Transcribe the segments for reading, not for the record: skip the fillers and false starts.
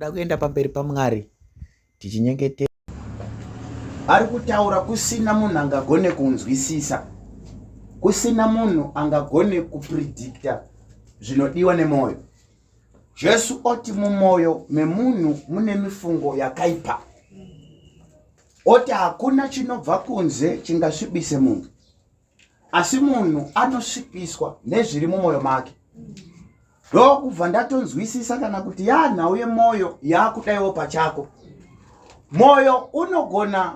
Toda kuenda pamberi paMwari tichinyengetera. Ari kutaura kusina munhu angagone kunzwisisa, kusina munhu angagone kupredicta zvinodiwa nemwoyo. Jesu oti mumwoyo memunhu mune mifungo yakaipa, oti hakuna chinobva kunze chingasvibise munhu. Asi munhu anosvipiswa nezviri mumwoyo make. Ndokubva ndatonzwisisa kana kuti yanhau yemwoyo yakudaiwo pachako. Mwoyo unogona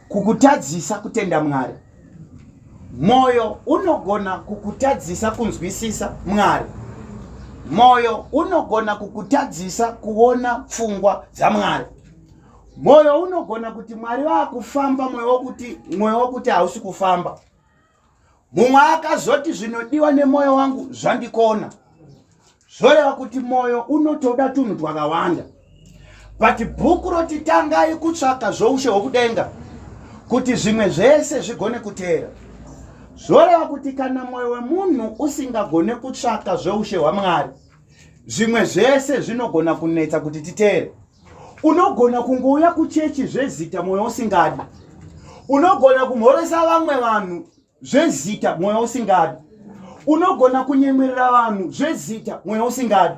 kukutadzisa kutenda Mwari. Mwoyo unogona kukutadzisa kunzwisisa Mwari. Mwoyo unogona kukutadzisa kuona pfungwa dzaMwari. Moyo unogona kuti Mwari vakufamba, moyo wokuti mwoyo wokuti hausi kufamba. Mumwe akazoti zvinodiwa nemwoyo wangu zvandikona. Zvoreva kuti mwoyo unotoda tunhu twakawanda. But bhuku roti tangai kutsvaka zvoushe hwokudenga kuti zvimwe zvese zvigone kuteera. Zvoreva kuti kana mwoyo wemunhu usingagone kutsvaka zvoushe hwaMwari, zvimwe zvese zvinogona kunetsa kuti titeere. Unogona kungouya kuchechi zvezita mwoyo usingadi. Unogona kumhoresa vamwe vanhu zvezita mwoyo usingadi. Unogona kunyemwerera vanhu zvezita mwoyo usingadi.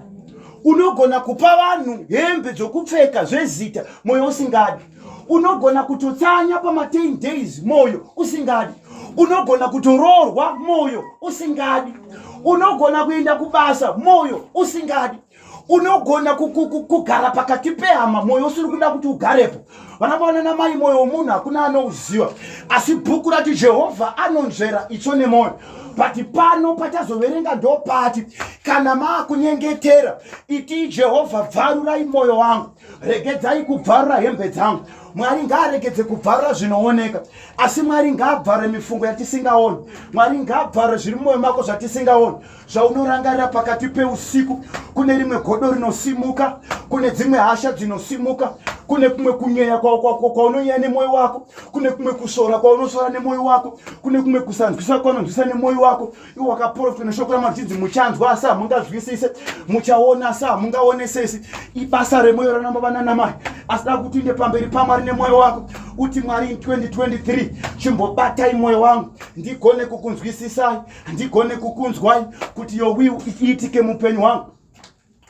Unogona kupa vanhu hembe dzokupfeka zvezita mwoyo usingadi. Unogona kutotsanya pama 10 days mwoyo usingadi. Unogona kutoroorwa mwoyo usingadi. Unogona kuenda kubasa mwoyo usingadi. Unogona kugara pakati pehama mwoyo usiri kuda kuti ugarepo. Vana baba namai, mwoyo wemunhu hakuna anouziva, asi bhuku rati Jehovha anonzvera itsvo nemwoyo. But pano patazoverenga ndopati kana maakunyengetera, itii Jehovha, bvarurai mwoyo wangu, regedzai kubvarura hembe dzangu. Mwari ngaaregedze kubvarura zvinooneka, asi Mwari ngaabvarure mifungo yatisingaoni. Mwari ngaabvarure zviri mumwoyo mako zvatisingaoni, zvaunorangarira pakati peusiku. Kune rimwe godo rinosimuka, kune dzimwe hasha dzinosimuka, kune kumwe kunyeya kwaunonyeya nemwoyo wako, kune kumwe kusvora kwaunosvora nemwoyo wako, kune kumwe kusanzwisa kwaunonzwisa nemwoyo wako. Iwe wakaprofitwa neshoko raMwari richinzi muchanzwa asi hamunganzwisise, muchaona asi hamungaonesesi. Ibasa remwoyo ranababa nanamai. Asi da kuti uinde pamberi paMwari nemwoyo wako uti, Mwari, in 2023 chimbobatai mwoyo wangu ndigone kukunzwisisai, ndigone kukunzwai, kuti your will iitike muupenyu hwangu,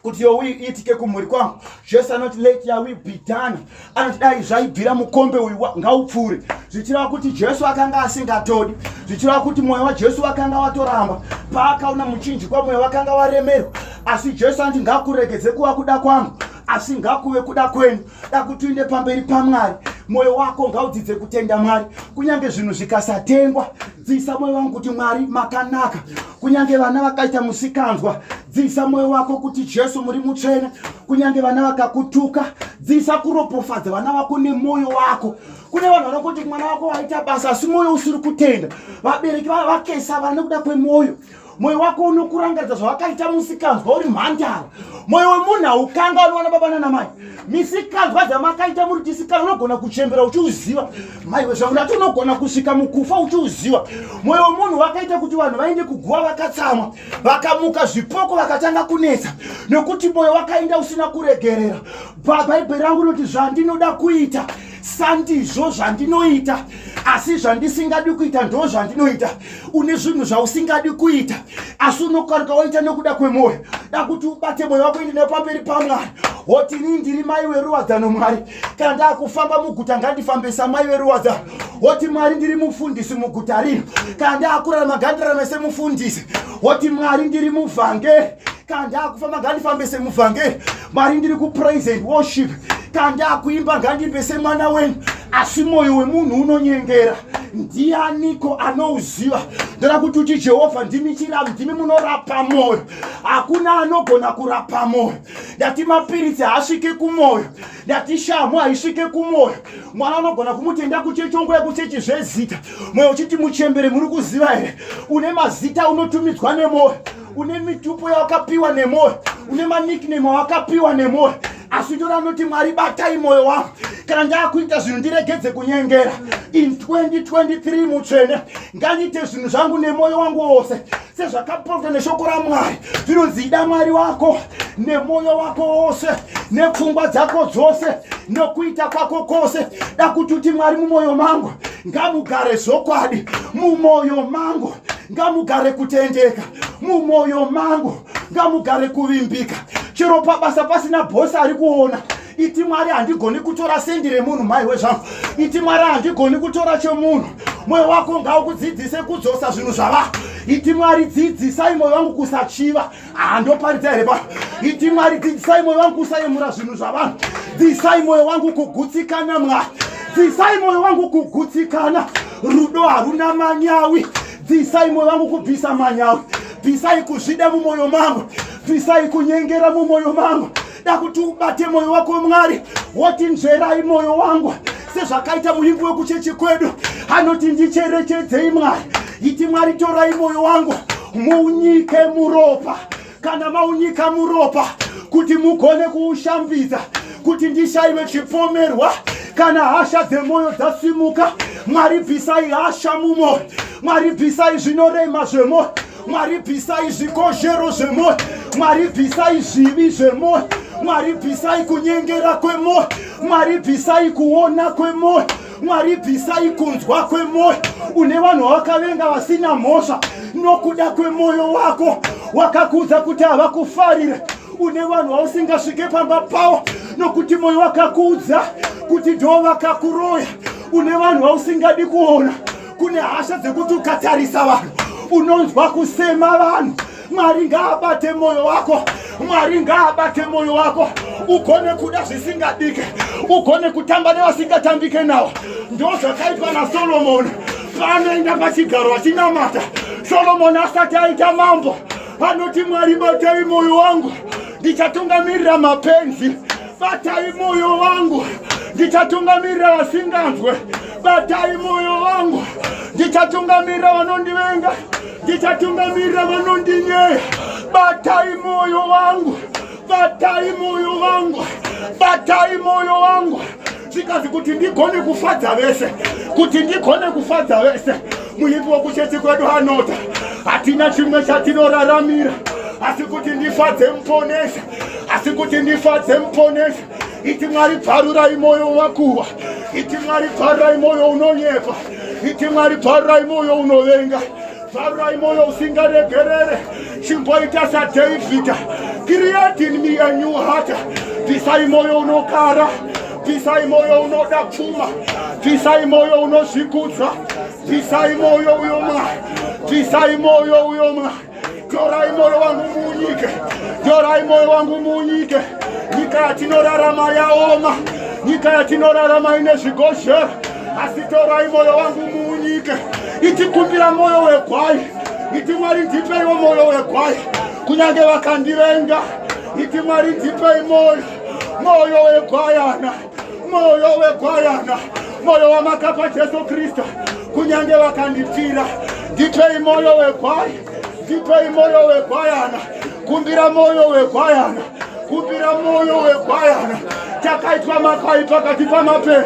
kuti your will iitike kumhuri kwangu. Jesu anoti let your will be done. Anoti dai zvaibvira mukombe uyu ngaupfuure, zvichireva kuti Jesu akanga asingatodi, zvichireva kuti mwoyo waJesu wakanga watoramba. Paakaona muchinjikwa mwoyo wakanga waremerwa, asi Jesu anoti ngakuregedze kuva kuda kwangu, asi ngakuve kuda kwenyu. Da kuti uinde pamberi paMwari, mwoyo wako ngaudzidze kutenda Mwari kunyange zvinhu zvikasatengwa. Dzidzisa mwoyo wangu kuti Mwari makanaka, kunyange vana vakaita musikanzwa. Dzidzisa mwoyo wako kuti Jesu muri mutsvene, kunyange vana vakakutuka. Dzidzisa kuropofadza vana vako nemwoyo wako. Kune vanhu vanongoti mwana wako waita basa, asi mwoyo usiri kutenda. Vabereki vakesa vana nekuda kwemwoyo. Mwoyo wako unokurangaridza zvawakaita musikanzwa uri mhandara. Mwoyo wemunhu haukanga unowana baba nanamai. Misikanzwa dzamakaita muri tisikana unogona kuchembera uchiuziva. Maiwe zvangu ndati unogona kusvika mukufa uchiuziva. Mwoyo wemunhu wakaita kuti vanhu vaende kuguva vakatsamwa, vakamuka zvipoko vakatanga kunetsa, nekuti mwoyo wakaenda usina kuregerera. Bhaibheri rangu rinoti zvandinoda kuita sandizvo zvandinoita, asi zvandisingadi kuita ndo zvandinoita. Une zvinhu zvausingadi kuita, asi unokaruka waita nekuda kwemwoyo. Da kuti ubate mwoyo wako inde nepamberi paMwari, woti ini ndiri mai weruwadzano. Mwari, kana ndakufamba muguta ngandifambe samai weruwadzano. Woti Mwari, ndiri mufundisi muguta rino, kana ndakurarama ngandirarame semufundisi. Woti Mwari, ndiri muvhangeri, kana ndakufamba ngandifambe semuvhangeri. Mwari, ndiri kupraise and worship, kana ndakuimba ngandimbe semwana wenyu. Asi mwoyo wemunhu unonyengera, ndianiko anouziva? Ndoda kuti uti Jehovha, ndimi chiramu, ndimi munorapa mwoyo. Hakuna anogona kurapa mwoyo. Ndati mapiritsi haasvike kumwoyo, ndati shamhu haisvike kumwoyo. Mwana unogona kumuti enda kuchechi, ongoya kuchechi zvezita, mwoyo uchiti muchembere. Muri kuziva here, une mazita unotumidzwa nemwoyo, une mitupo yawakapiwa nemwoyo, une manickname awakapiwa nemwoyo. Asi ndora anoti Mwari batai mwoyo wangu, kana ndakuita zvinhu ndiregedze kunyengera. In 2023 mutsvene, ngandiite zvinhu zvangu nemwoyo wangu wose sezvakaprofita neshoko raMwari. Zvinonzi ida Mwari wako nemwoyo wako wose, nepfungwa dzako dzose, nokuita kwako kwose. Da kuti uti Mwari, mumwoyo mangu ngamugare zvokwadi, mumwoyo mangu ngamugare kutendeka, mumwoyo mangu ngamugare kuvimbika. Chero pabasa pasina bhosi ari kuona, iti Mwari, handigoni kutora sendi remunhu, maiwe zvangu. Iti Mwari, handigoni kutora chemunhu. Mwoyo wako ngaukudzidzise kudzosa zvinhu zvava. Iti Mwari, dzidzisai mwoyo wangu kusachiva. Handoparidza here pa? Iti Mwari, dzidzisai mwoyo wangu kusayemura zvinhu zvavanhu. Dzidzisai mwoyo wangu kugutsikana. Mwari, dzidzisai mwoyo wangu kugutsikana. Rudo haruna manyawi. Dzidzisai mwoyo wangu kubvisa manyawi. Bvisai kuzvida mumwoyo mangu, bvisai kunyengera mumwoyo mangu. Da kuti ubate mwoyo wako Mwari, woti nzverai mwoyo wangu, sezvakaita muimbi wekuchechi kwedu anoti ndicherechedzei Mwari. Iti Mwari, torai mwoyo wangu muunyike muropa. Kana maunyika muropa kuti mugone kuushambidza, kuti ndishaiwe chipomerwa kana hasha dzemwoyo dzasimuka. Mwari, bvisai hasha mumwoyo. Mwari, bvisai zvinorema zvemwoyo. Mwari, bvisai zvikozhero zvemwoyo. Mwari, bvisai zvivi zvemwoyo. Mwari, bvisai kunyengera kwemwoyo. Mwari, bvisai kuona kwemwoyo. Mwari, bvisai kunzwa kwemwoyo. Une vanhu vavakavenga vasina mhosva nokuda kwemwoyo wako wakakuudza kuti havakufarire. Une vanhu vausingasvike pamba pavo nokuti mwoyo wakakuudza kuti ndo vakakuroya. Une vanhu vausingadi kuona. Kune hasha dzekuti ukatarisa vanhu unonzwa kusema vanhu. Mwari ngaabate mwoyo wako. Mwari ngaabate mwoyo wako, ugone kuda zvisingadike, ugone kutamba nevasingatambike nawo. Ndo zvakaitwa naSolomoni paanoenda pachigaro achinamata. Solomoni asati aita mambo anoti, Mwari, batai mwoyo wangu, ndichatungamirira mapenzi. Batai mwoyo wangu, ndichatungamirira vasinganzwe. Batai mwoyo wangu, ndichatungamirira vanondivenga, ndichatungamirira vanondinyeya. Batai mwoyo wangu, batai mwoyo wangu, batai mwoyo wangu. Zvikazi kuti ndigone kufadza vese, kuti ndigone kufadza vese. Muimbi wokuchechi kwedu anota, hatina chimwe chatinoraramira asi kuti ndifadze Muponesi, asi kuti ndifadze Muponesi. Iti Mwari, bvarurai mwoyo wakuwa. Iti Mwari, bvarurai mwoyo unonyepa. Iti Mwari, bvarurai mwoyo unovenga, bvarurai mwoyo usingaregerere. Chimboita saDhavhidha, create in me a new heart. Bvisai mwoyo unokara, bvisai mwoyo unoda pfuma, bvisai mwoyo unozvikudza, bvisai mwoyo uyo Mwari, bvisai mwoyo uyo Mwari. Torai mwoyo wangu muunyike, torai mwoyo wangu muunyike. Nyika yatinorarama yaoma, nyika yatinorarama ine zvigozhero, asi torai mwoyo wangu muunyike. Itikumbira mwoyo wegwai. Iti Mwari, ndipeiwo mwoyo wegwai, kunyange vakandivenga. Iti Mwari, ndipei mwoyo, mwoyo wegwayana, mwoyo wegwayana, mwoyo wamakapa Jesu Kristu, kunyange vakandipfira. Ndipei mwoyo wegwai, ndipei mwoyo wegwayana. Kumbira mwoyo wegwayana, kumbira mwoyo wegwayana. Takaitwa makwai pakati pamapere,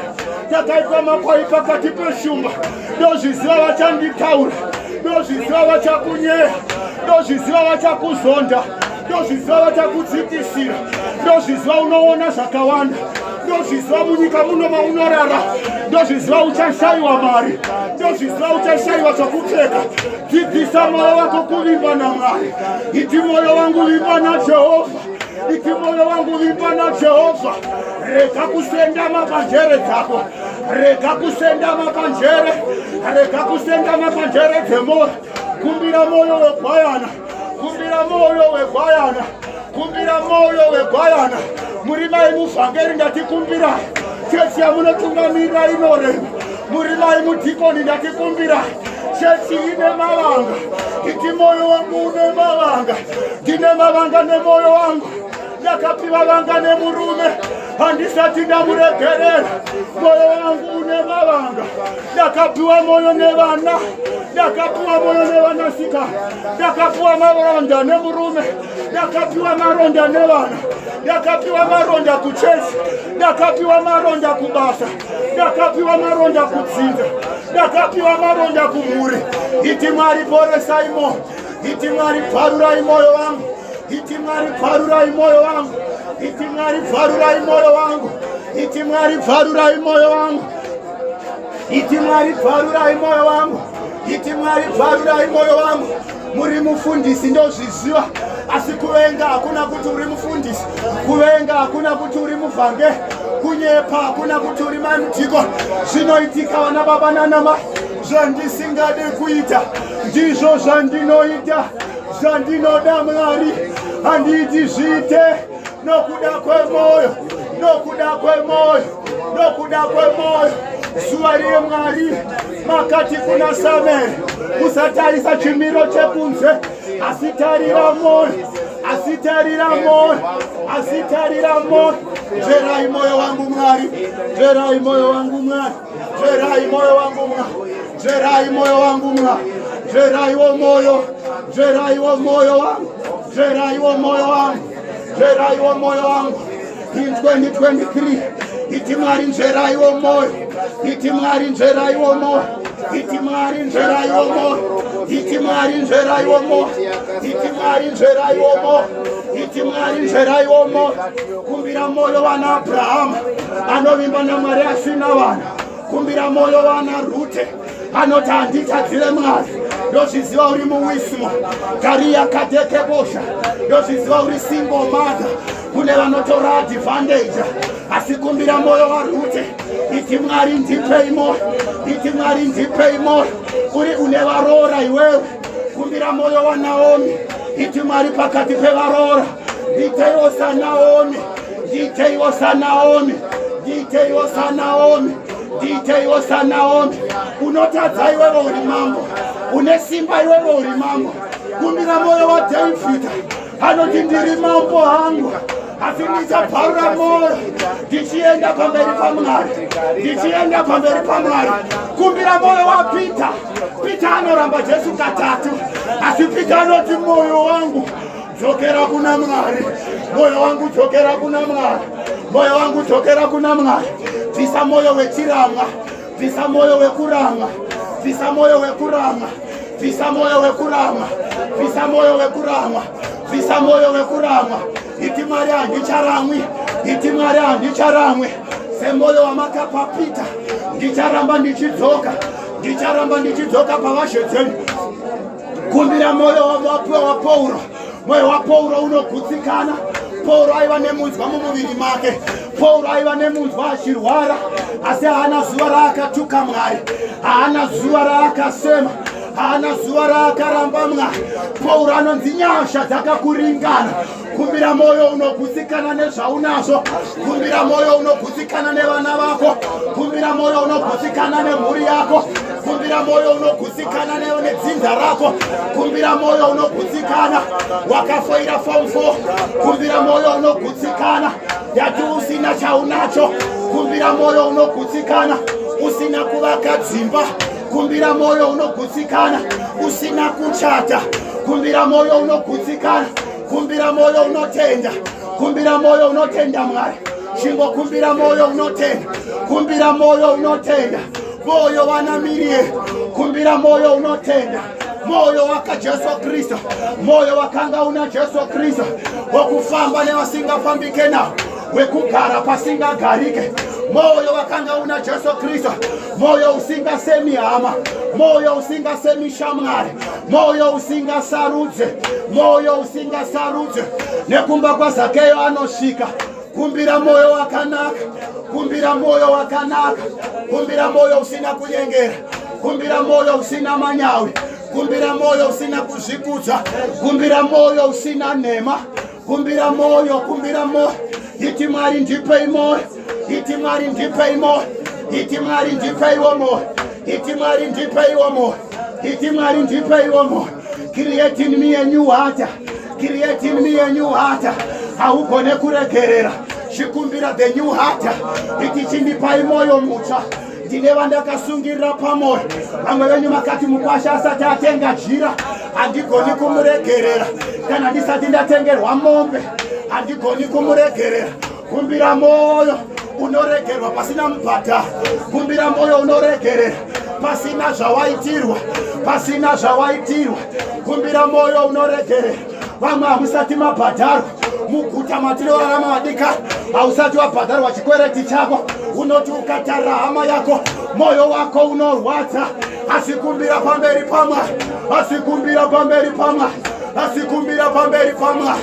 takaitwa makwai pakati peshumba. Ndozviziva vachanditaura, ndozviziva vachakunyeya, ndozviziva vachakuzonda, ndozviziva vachakudzikisira, ndozviziva unoona zvakawanda, ndozviziva munyika muno maunorara, ndozviziva uchashayiwa mari, ndozviziva uchashayiwa zvokupfeka. Dzidzisa mwoyo wako kuvimba naMwari. Iti mwoyo wangu, vimba naJehovha. Iti mwoyo wangu, vimba naJehovha. Rega kusendama panjere dzako, rega kusendama panjere, rega kusendama panjere dzemwoyo. Kumbira mwoyo wegwayana, kumbira mwoyo wegwayana, kumbira mwoyo wegwayana. Muri mai muvhangeri, ndatikumbirai. Chechi yamunotungamirira inorema. Muri mai mudhikoni, ndatikumbirai. Chechi ine mavanga. Iti mwoyo wangu une mavanga, ndine mavanga nemwoyo wangu. Ndakapiwa vanga nemurume, handisati ndamuregerera. Mwoyo wangu une mavanga. Ndakapiwa mwoyo nevana, ndakapiwa mwoyo nevanasikana, ndakapiwa maronda nemurume, ndakapiwa maronda nevana. Ndakapiwa maronda kuchechi, ndakapiwa maronda kubasa, ndakapiwa maronda kudzinza, ndakapiwa maronda kumhuri. Iti Mwari poresai moyo, iti Mwari bvarurai moyo wangu, iti Mwari bvarurai moyo wangu, iti Mwari bvarurai moyo wangu, iti Mwari bvarurai moyo wangu, iti Mwari bvarurai moyo wangu, iti Mwari bvarurai moyo wangu. Muri mufundisi ndozviziva, asi kuvenga hakuna kuti uri mufundisi, kuvenga hakuna kuti uri muvhange, kunyepa hakuna kuti uri mai mudhiko. Zvinoitika vana baba nanamai, zvandisingade kuita ndizvo zvandinoita, zvandinoda Mwari handiti zviite nokuda kwemwoyo, nokuda kwemwoyo, nokuda kwemwoyo. Zuva riye Mwari makati kuna Samueri, usatarisa chimiro chekunze, asi tarira mwoyo, asi tarira mwoyo, asi tarira mwoyo. Nzverai mwoyo wangu Mwari, nzverai mwoyo wangu Mwari, nzverai mwoyo wangu Mwari, nzverai mwoyo wangu Mwari, nzveraiwo mwoyo, nzveraiwo mwoyo wangu, nzveraiwo mwoyo wangu, nzveraiwo mwoyo wangu. In 2023 iti Mwari nzveraiwo mwoyo, iti Mwari nzveraiwo mwoyo, iti Mwari nzveraiwo mwoyo, iti Mwari nzveraiwo mwoyo, iti Mwari nzveraiwo mwoyo, iti Mwari nzveraiwo mwoyo. Kumbira mwoyo wana Abrahama anovimba naMwari asina vana. Kumbira mwoyo wana Rute anoti handitadzire Mwari. Ndozviziva uri muwismo kariya kadekebosha, ndozviziva uri single mother, kune vanotora advantage, asi kumbira mwoyo waRute, iti Mwari ndipei mwoyo, iti Mwari ndipei mwoyo. Uri une varoora iwewe, kumbira mwoyo waNaomi, iti Mwari pakati pevaroora ndiiteiwo saNaomi, ndiiteiwo saNaomi, ndiiteiwo saNaomi, ndiiteiwo saNaomi. Unotadza iwewe uri mambo, une simba iwewe uri mambo. Kumbira mwoyo waDhavhidha anoti ndiri mambo hangu, asi ndichabvarura mwoyo ndichienda pamberi paMwari, ndichienda pamberi paMwari. Kumbira mwoyo waPita. Pita anoramba Jesu katatu, asi Pita anoti mwoyo wangu dzokera kuna Mwari, mwoyo wangu dzokera kuna Mwari, mwoyo wangu dzokera kuna Mwari. Bvisa mwoyo wechiramwa, bvisa mwoyo wekuramwa, bvisa mwoyo wekuramwa, bvisa mwoyo wekuramwa, bvisa mwoyo wekuramwa, bvisa mwoyo wekuramwa. Iti Mwari handicharamwi, iti Mwari handicharamwi. Semwoyo wamakapa Pita, ndicharamba ndichidzoka, ndicharamba ndichidzoka pavashe dzenyu. Kumbira mwoyo waPauro. Mwoyo waPauro unogutsikana. Pauro aiva nemunzwa mumuviri make. Pauro aiva nemunzwa achirwara, asi haana zuva raakatuka Mwari, haana zuva raakasema, haana zuva raakaramba Mwari. Pauro anonzi nyasha dzakakuringana. Kumbira mwoyo unogutsikana nezvaunazvo. Kumbira mwoyo unogutsikana nevana vako. Kumbira mwoyo unogutsikana nemhuri yako. Kumbira mwoyo unogutsikana nedzinza rako. Kumbira mwoyo unogutsikana wakafoira form 4. Kumbira mwoyo unogutsikana yati usina chaunacho. Kumbira mwoyo unogutsikana usina kuvaka dzimba. Kumbira mwoyo unogutsikana usina kuchata. Kumbira mwoyo unogutsikana. Kumbira mwoyo unotenda. Kumbira mwoyo unotenda Mwari. Chingokumbira mwoyo unotenda. Kumbira mwoyo unotenda. Mwoyo wana Mirie. Kumbira mwoyo unotenda. Mwoyo waka Jesu Kristu. Mwoyo wakanga una Jesu Kristu. Wokufamba nevasingafambike navo, wekugara pasingagarike. Mwoyo wakanga una Jesu Kristu. Mwoyo usingasemi hama, mwoyo usingasemi shamwari, mwoyo usingasarudze, mwoyo usingasarudze. Nekumba kwaZakeyo anosvika. Kumbira mwoyo wakanaka, kumbira mwoyo wakanaka, kumbira mwoyo usina kunyengera, kumbira mwoyo usina manyawi, kumbira mwoyo usina kuzvikudza, kumbira mwoyo usina nhema, kumbira mwoyo, kumbira mwoyo. Iti Mwari ndipei mwoyo, iti Mwari ndipei mwoyo, iti Mwari ndipeiwo mwoyo, iti Mwari ndipeiwo mwoyo, iti Mwari ndipeiwo mwoyo. Create in me a new heart, create in me a new heart. Haugone kuregerera, chikumbira the new heart. Iti chindipai mwoyo mutsva. Ndine vandakasungirira pamwoyo. Vamwe venyu makati mukwasha asati atenga jira handigoni kumuregerera, kana ndisati ndatengerwa mombe. Handigoni kumuregerera. Kumbira moyo unoregerwa pasina mubhadharo. Kumbira moyo unoregerera pasina zvawaitirwa, pasina zvawaitirwa. Kumbira moyo unoregerera. Vamwe hamusati mabhadharwa muguta matinorarama vadikani, hausati wabhadharwa chikwereti chako. Unoti ukatarira hama yako moyo wako unorwadza, asi kumbira pamberi paMwari, asi kumbira pamberi paMwari, asi kumbira pamberi paMwari,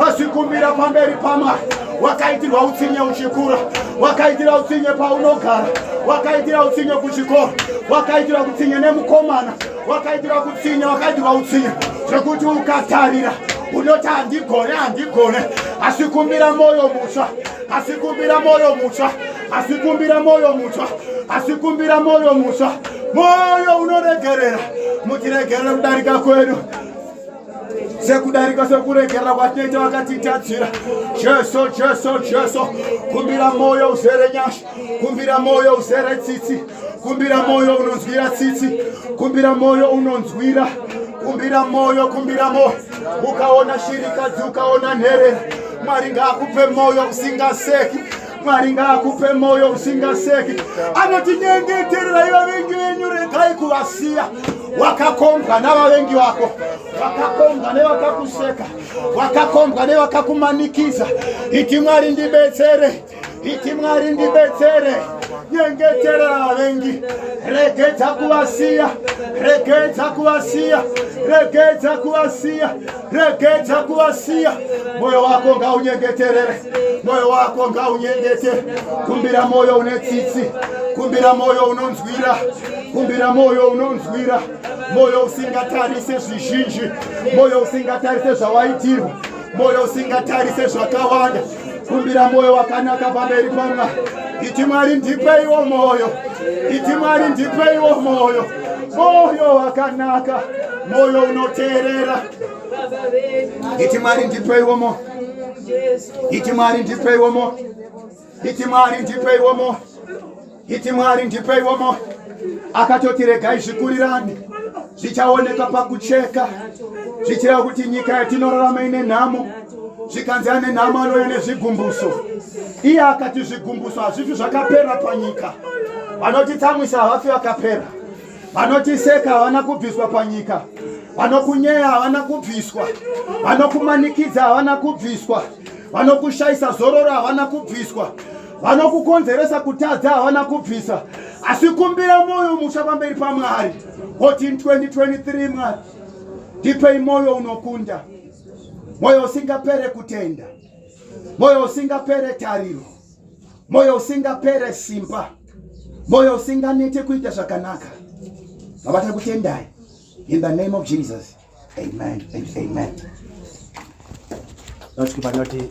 asi kumbira pamberi paMwari. Wakaitirwa utsinye uchikura, wakaitira utsinye paunogara, wakaitira utsinye kuchikoro, wakaitira utsinye nemukomana, wakaitira kutsinye, wakaitirwa utsinye zvekuti ukatarira unoti handigone, handigone. Asi kumbira moyo mutsva, asi kumbira moyo mutsva, asi kumbira moyo mutsva, asi kumbira moyo mutsva, moyo unoregerera. Mutiregerere kudarika kwedu sekudarika sekuregerera kwatinoita vakatitadzira. Jesu, Jesu, Jesu. Kumbira moyo uzere nyasha, kumbira moyo uzere tsitsi, kumbira moyo unonzwira tsitsi, kumbira moyo unonzwira, kumbira moyo, kumbira moyo. Ukaona shirikadzi, ukaona nherera, Mwari ngaakupe moyo usingaseki. Mwari ngaakupe moyo usingaseki. Anoti nyengetererai vavengi venyu, regai kuvasiya. Wakakombwa navavengi vako, wakakombwa nevakakuseka, wakakombwa nevakakumanikidza. Iti Mwari ndibetsere, iti Mwari ndibetsere. Nyengeterera vavengi, regedza kuvasiya, regedza kuvasiya, regedza kuvasiya, regedza kuvasiya. Moyo wako ngaunyengeterere, moyo wako ngaunyengetere. Kumbira moyo une tsitsi, kumbira moyo unonzwira, kumbira moyo unonzwira, moyo usingatarise zvizhinji, moyo usingatarise zvawaitirwa, moyo usingatarise zvakawanda. Kumbira moyo wakanaka pamberi paMwari. Iti Mwari ndipeiwo moyo, iti Mwari ndipeiwo moyo, moyo wakanaka, moyo unoteerera. Iti Mwari ndipeiwo moyo, iti Mwari ndipeiwo moyo, iti Mwari ndipeiwo moyo, iti Mwari ndipeiwo moyo. Akatoti regai zvikurirane, zvichaoneka pakucheka, zvichireva kuti nyika yatinorarama ine nhamo. Zvikanzi ane nhamo anouya nezvigumbuso. Iye akati zvigumbuso hazvifi zvakapera panyika. Vanotitsamwisa havafi vakapera, vanotiseka havana kubviswa panyika, vanokunyeya havana kubviswa, vanokumanikidza havana kubviswa, vanokushayisa zororo havana kubviswa, vanokukonzeresa kutadza havana kubvisa. Asi kumbira moyo musha pamberi paMwari. Oti in 2023, Mwari ndipei moyo unokunda, moyo usingapere kutenda, moyo usingapere tariro, moyo usingapere simba, moyo usinganete kuita zvakanaka. Baba, takutendai in the name of Jesus, amen and amen. Noti panoti